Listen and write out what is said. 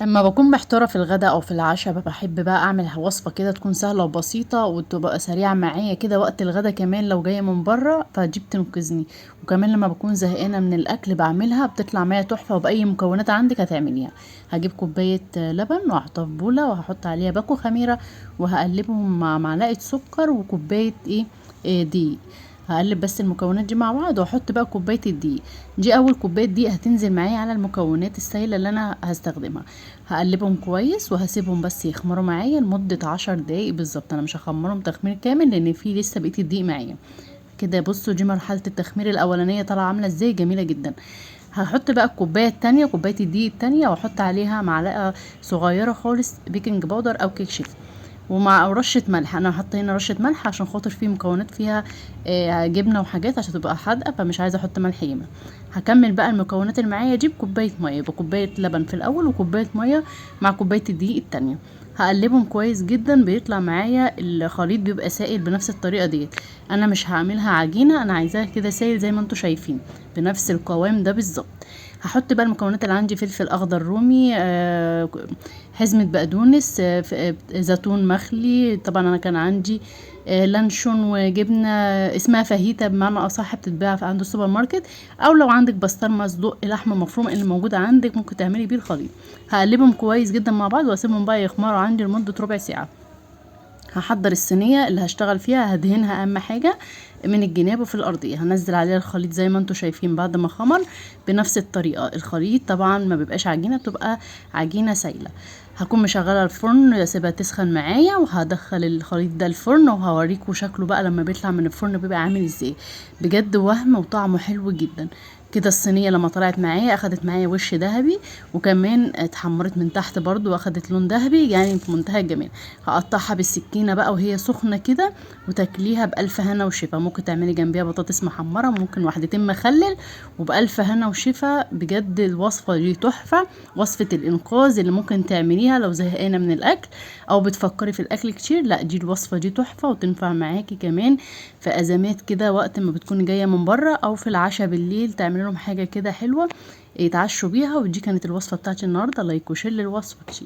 اما بكون محتارة في الغداء او في العشاء بحب بقى اعمل وصفه كده تكون سهلة وبسيطة وتبقى سريعة معايا كده وقت الغدا، كمان لو جاية من بره فدي بتنقذني. وكمان لما بكون زهقانه من الاكل بعملها، بتطلع معايا تحفة، وباي مكونات عندك هتعمليها. هجيب كوباية لبن واحطها في بوله وهحط عليها باكو خميره وهقلبهم مع معلقه سكر وكوبايه دقيق. هقلب بس المكونات دي مع بعض واحط بقى كوباية الدقيق دي. اول كوباية دقيق هتنزل معايا على المكونات السائلة اللي انا هستخدمها. هقلبهم كويس وهسيبهم بس يخمروا معايا لمدة 10 دقايق بالظبط. انا مش هخمرهم تخمير كامل لان في لسه بقية الدقيق معايا كده. بصوا دي مرحلة التخمير الاولانية طالعه عامله ازاي، جميلة جدا. هحط بقى الكوباية التانية، كوباية الدقيق التانية، واحط عليها معلقه صغيرة خالص baking powder او كيك شيف، ومع رشه ملح. انا حاطه هنا رشه ملح عشان خاطر في مكونات فيها جبنه وحاجات عشان تبقى حادقه، فمش عايزه احط ملح ياما. هكمل بقى المكونات اللي معايا دي بكوبايه مية، بكوبايه لبن في الاول وكوبايه مية مع كوباية الدقيق التانية. هقلبهم كويس جدا، بيطلع معايا الخليط بيبقى سائل بنفس الطريقة ديت. انا مش هعملها عجينه، انا عايزاها كده سائل زي ما انتم شايفين بنفس القوام ده بالظبط. هحط بقى المكونات اللي عندي: فلفل اخضر رومي، حزمه بقدونس، زيتون مخلي. طبعا انا كان عندي لانشون وجبنه اسمها فاهيتا، بمعنى اصح بتتباع في عند السوبر ماركت، او لو عندك بسطرمه، صدق، لحمه مفرومه اللي موجودة عندك ممكن تعملي بيه الخليط. هقلبهم كويس جدا مع بعض واسيبهم بقى يخمروا عندي لمدة ربع ساعة. هحضر الصينية اللي هشتغل فيها، هدهنها اهم حاجة من الجناب وفي الارضية. هنزل عليها الخليط زي ما انتم شايفين بعد ما خمر بنفس الطريقة. الخليط طبعا ما بيبقاش عجينه، بتبقى عجينه سايله. هكون مشغله الفرن، اسيبها تسخن معايا، وهدخل الخليط ده الفرن وهوريكم شكله بقى لما بيطلع من الفرن بيبقى عامل ازاي. بجد وهم وطعمه حلو جدا كده. الصينية لما طلعت معايا اخدت معايا وش ذهبي، وكمان اتحمرت من تحت برضو واخدت لون ذهبي، يعني في منتهى الجمال. هقطعها بالسكينة بقى وهي سخنة كده، وتاكليها بالف هنا وشفا. ممكن تعملي جنبيها بطاطس محمرة، ممكن واحدتين مخلل، وبالف هنا وشفا. بجد الوصفة دي تحفة، وصفه الانقاذ اللي ممكن تعمليها لو زهقانه من الاكل او بتفكري في الاكل كتير. لا دي الوصفة دي تحفة، وتنفع معاكي كمان في ازمات كده وقت ما بتكوني جاية من بره، او في العشاء بالليل تعملي لهم حاجة كده حلوة يتعشوا بيها. ودي كانت الوصفة بتاعتي النهارده. like و share للوصفه كتير.